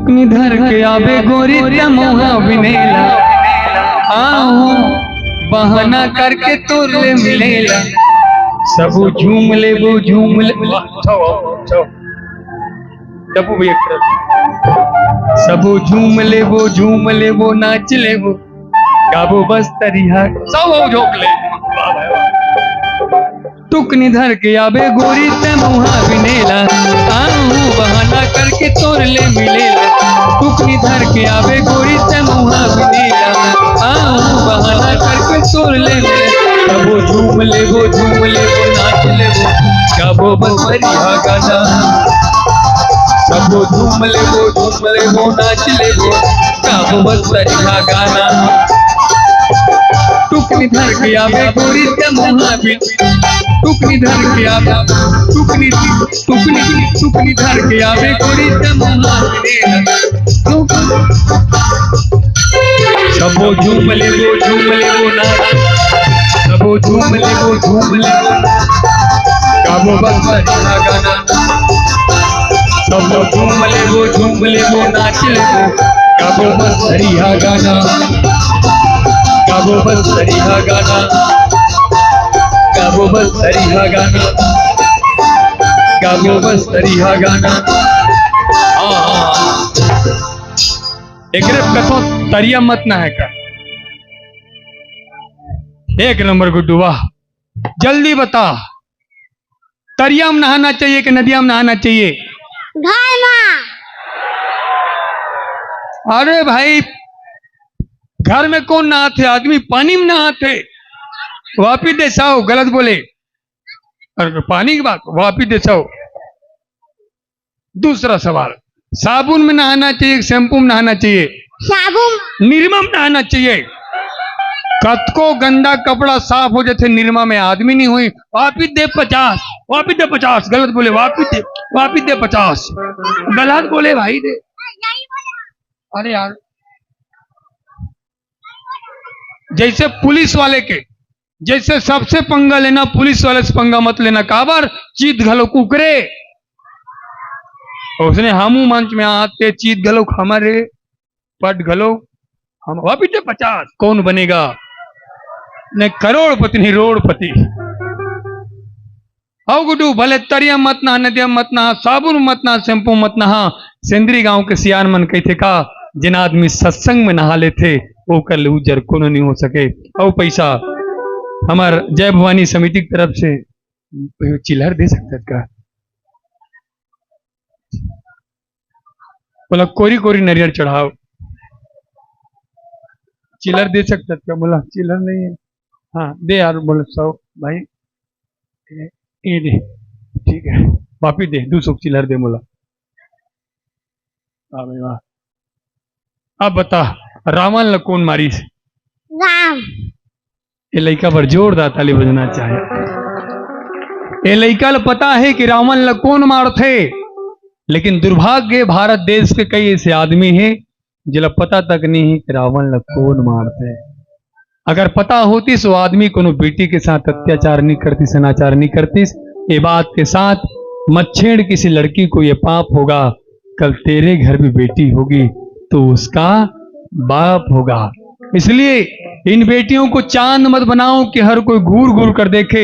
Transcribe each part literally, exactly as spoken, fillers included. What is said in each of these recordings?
Neither के आबे गोरी ते मुहा बिनेला, आहूं बहाना करके तोर ले मिलेला। सबो झूम लेबो, झूम ले, वाह, छो, छो। डब्बू भैया की तरफ। सबो झूम लेबो, झूम लेबो, नाच लेबो, गाबो बस तरिहा, सब झोंक ले। वाह भाई वाह। टुकनी धर के आबे गोरी ते मुहा बिनेला, आहूं बहाना करके तोर ले मिलेला। टुकनी धर के आबे गोरी ते मुहा बिनेला, आहूं बहाना करके तोर ले मिलेला। कबो झूम लेबो, झूम लेबो, नाच लेबो, कबो बस तरिहा गाना। कबो झूम लेबो, झूम लेबो, नाच लेबो, गाबो बस तरिहा गाना। टुकनी धर के आबे गोरी ते मुहा बिन, टुकनी धर के आबे, टुकनी, टुकनी, टुकनी धर के आबे गोरी ते मुहा बिन। सबो झूम लेबो, झूम लेबो ना, सबो झूम लेबो, झूम लेबो ना, गाबो बस तरिहा गाना। सबो झूम लेबो, झूम लेबो, नाच लेबो, गाबो बस तरिहा गाना, गाबो बस तरिहा गाना, गाबो बस तरिहा गाना, गाबो बस तरिहा गाना। हाँ, हाँ, हाँ। एकरे कथो तरिया मतना हे का? एक नंबर गुड्डू, वाह। जल्दी बता, तरिया में नहाना चाहिए कि नदिया में नहाना चाहिए? घर में। अरे भाई, घर में कौन नहाथे? आदमी पानी में नहाथे। वापिस दे साव, गलत बोले। अरे पानी की बात, वापिस दे साव। दूसरा सवाल, साबुन में नहाना चाहिए कि शैम्पू में नहाना चाहिए? साबुन। निरमा में नहाना चाहिए। कतको गंदा कपड़ा साफ हो जाथे निरमा में, आदमी नहीं होई। वापिस दे पचास, वापिस दे पचास, गलत बोले, वापिस दे, वापिस दे पचास, गलत बोले भाई दे। अरे यार, जैसे पुलिस वाले के, जैसे सबसे पंगा लेना, पुलिस वाले से पंगा मत लेना। काबर? चीत घलो कुकरे। उसने हमू मंच में आते, चीत घलो हमरे, पट घलो हम, वापिस दे पचास, कौन बनेगा? नहीं करोड़पति, नहीं रोड़पति। हव गुड्डू, भले तरिया मत नहा, नदिया मत नहा, साबुन मत नहा, शैम्पू मत नहा। सेंदरी गांव के सियान मन कहिथे का, जेन आदमी सत्संग में नहा लेथे, ओकर ले उज्जर कोनो नहीं हो सके। अउ पैसा हमर जय भवानी समिति की तरफ से चिल्हर दे सकत का? बोला, कोरी कोरी नरियर चढ़ाव। चिल्हर दे सकत का? बोला, चिल्हर नहीं है। हाँ, दे यार, बोला, सौ भाई, ए, ए दे, ठीक है, वापिस दे, दू सौ चिल्हर दे, बोला। वाह भाई वाह। अब बता, रावण ला कौन मारिस? राम। ए लइका बर जोरदार ताली बजना चाहे। ए लइका ला पता है कि रावण ला कौन मारथे, लेकिन दुर्भाग्य, भारत देश के कई ऐसे आदमी हैं, जेला पता तक नहीं है कि रावण ला कौन मारथे। अगर पता होतिस, वो आदमी कोनो बेटी के साथ अत्याचार नहीं करतिस, अनाचार नहीं करतिस। ये बात के साथ, मत छेड़ किसी लड़की को, ये पाप होगा। कल तेरे घर भी बेटी होगी तो उसका बाप होगा। इसलिए इन बेटियों को चांद मत बनाओ कि हर कोई घूर घूर कर देखे।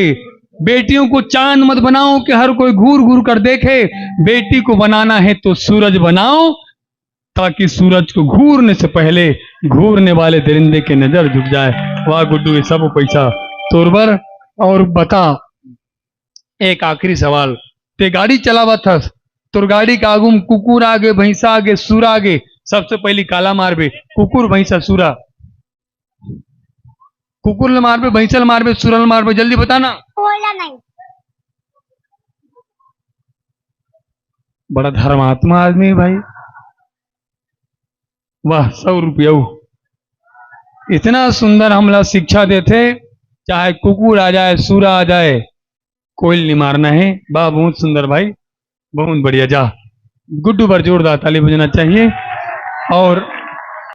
बेटियों को चांद मत बनाओ कि हर कोई घूर घूर कर देखे। बेटी को बनाना है तो सूरज बनाओ, ताकि सूरज को घूरने से पहले घूरने वाले दरिंदे की नजर झुक जाए। वाह गुड्डू, ये सब पैसा तोर बर। और बता, एक आखिरी सवाल, ते गाड़ी चलावत हस, तोर गाड़ी के आगू में कुकुर आगे, भैंसा आगे, सूरा आगे, सबसे पहली काला मारबे? कुकुर, भैंसा, सूरा? कुकुर ले मारबे, भैंसा ले मारबे, सूरा ले मारबे? जल्दी बताना। कोई ला नहीं। बड़ा धर्मात्मा आदमी है भाई। वाह, सौ रुपया। इतना सुंदर हमला शिक्षा देथे, चाहे कुकुर आ जाए, सूरा आ जाए, कोई नहीं मारना है। वाह, बहुत सुंदर भाई, बहुत बढ़िया। जा, गुड्डू बर जोरदार ताली बजना चाहिए। और